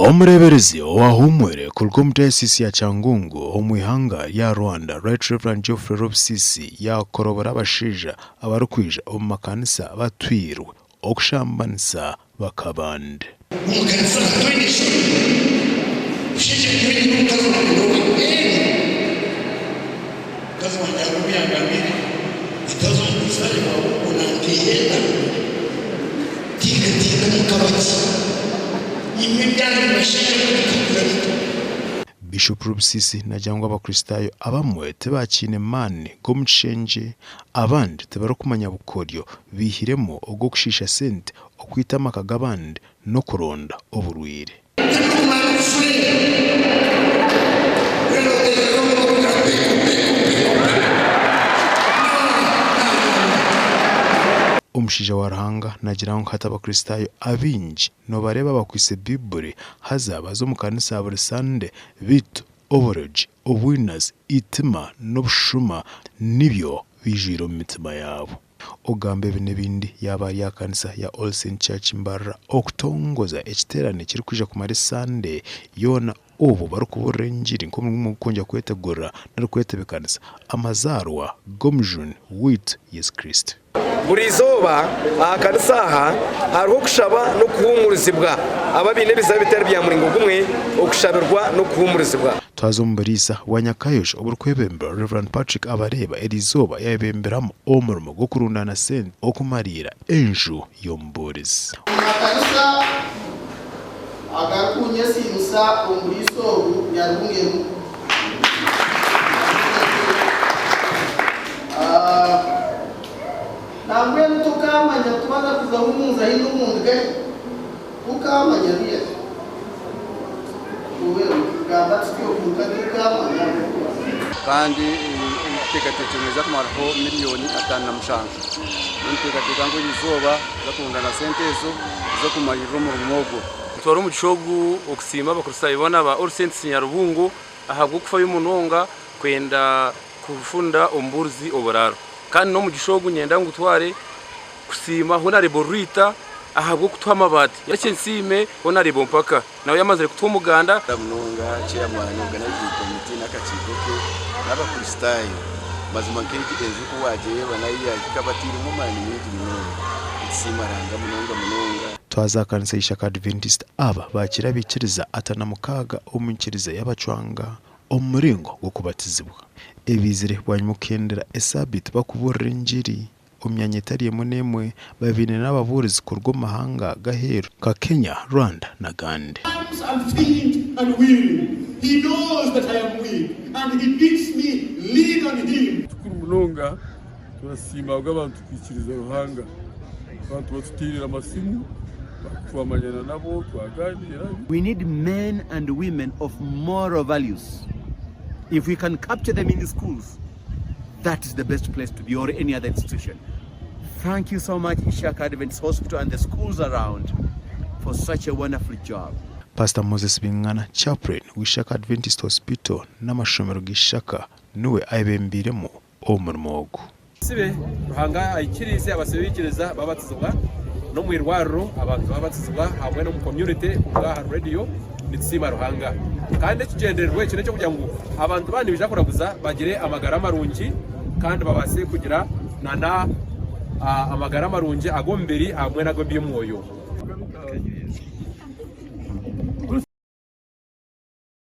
Omureeberezi owahuumwire kuruga omu dayosiisi ya Kyangungu omu ihanga rya Rwanda, Right Rev Geoffrey Rwobusisi yaakorobora abashaija abarikwija omu makanisa batwirwe okushambanisa bakabandi. Omu kanisa aha toine shoni? Omushaija ku oine omukazi wangye nooba eego. Omukazi wangye hariho obu yangambiire ati haza Omukristaayo waawe ogwo nanteera enda. Teekateeka mukaba ki? Imwe ebyanyu bashaija mwe bikakura bita? Bishop Rubusisi nagira ngu Abakristaayo abamwe tibakiine maani g'omu kishengye, abandi tibarikumanya bukoryo baihiremu ogw'okushiisha sente, okwita amaka g'abandi n'okuronda oburwaire. Tibirikumara obushwere. Mbwenu oteekateeka ngu nokugira ngu piko piko piko piko. No no no no. Omushaija wa Ruhanga nagira ngu hati Abakristaayo abaingi Noobareeba bakwaitse Baiburi haza baza omu kanisa buri Sande, beitu oborogi, obwinazi, eitima n'obushuma nibyo biijwire omu mitima yaabo. Ogamba ebi n'ebindi yaaba ari aha kanisa ya All Saint Church Mbarara okutongoza ekiteerane ekirikwija kumara esande yoona obwo barikubuurira engiri nk'omurimo gw'okwongyera kwetegurira nari kwetebeekanisa amazaarwa g'Omujuni waitu Yesu Kristo. Buri izooba aha kanisa aha hariho okushaba n'okuhuumurizibwa. Abo abaine ebizibu ebitari bya muringo gumwe, okushabirwa n'okuhuumurizibwa. Twaza omu buriisa bwa Nyakayosha oburikwebemberwa Rev. Patrick Abareeba eri izooba yayebemberamu omurimo gw'okurundaana sente okumariira enju y'omubuurizi. Omu makanisa agarikunyesiimisa omu buriisa obu Nyarubungemu. Nambwenu tokaamanya tubaza kuza humunza haine omuntu gahi tokaamanya really gamba tutyo kwonka tokaamanya ahabw'okuba. Kandi emiteekateekyere neeza kumaraho miriyoni 57. Ninteekateeka ngu erizooba tuza kurundaana sente ezo z'okumariirira omurimo ogwo. Nitwara omugisha ogu okusiima Abakristaayo boona aba All Saints Nyarubungo ahabw'okufayo munonga kwenda kufunda omubuurizi oburaaro. Kandi n'omugisha ogu niinyenda ngutware kusiima Honarebo Rwita ahabw'okutuha amabaati. Eki nsiime Honarebo Mpaka nawe yamazire kutuha omuganda. Munonga chairman organizing committee n'akakiiko ke n'abakristaayo mazima nk'egi enju ku waagireeba nayo yaahika batairemu amaani maingi munonga nitusiima Ruhanga munonga munonga. Twaza aha kanisa y'eishaka Adventist aba baakira abaikiriza 56 omu nyikiriza y'abacwanga omu muringo gw'okubatizibwa. Ebiizire bwanyima okuhendera esaabiiti bakubuurira engiri omu myanya etari emwe n'emwe babaire n'ababuurizi kuruga omu mahanga g'aheeru nka Kenya, Rwanda n'agandi. Times I'm faint and weary, He knows that I am weak, and He bids me lean on Him. Kikuru munonga turasiima ahabw'abantu kwikiriza Ruhanga. Abantu batuteerera amasimu, twamanyana nabo, twagaaniira. We need men and women of moral values. If we can capture them in the schools, that is the best place to be or any other institution. Thank you so much Ishaka Adventist Hospital and the schools around for such a wonderful job. Pastor Moses Bingana, Chaplain w'Ishaka Adventist Hospital n'amashomero g'Ishaka niwe ayebembeiremu omurimo ogu. Abasibe, Ruhanga aikiriize abasibe baikiriza babatizibwa, n'omu irwariro abantu babatizibwa hamwe n'omu community kuruga aha radio nitusiima Ruhanga. Kandi ekigyendererwa eki n'eky'okugira ngu abantu baaba nibaija kuraguza bagire amagara marungi kandi babaase kugira nana amagara marungi ag'omubiri hamwe n'ag'eby'omwoyo.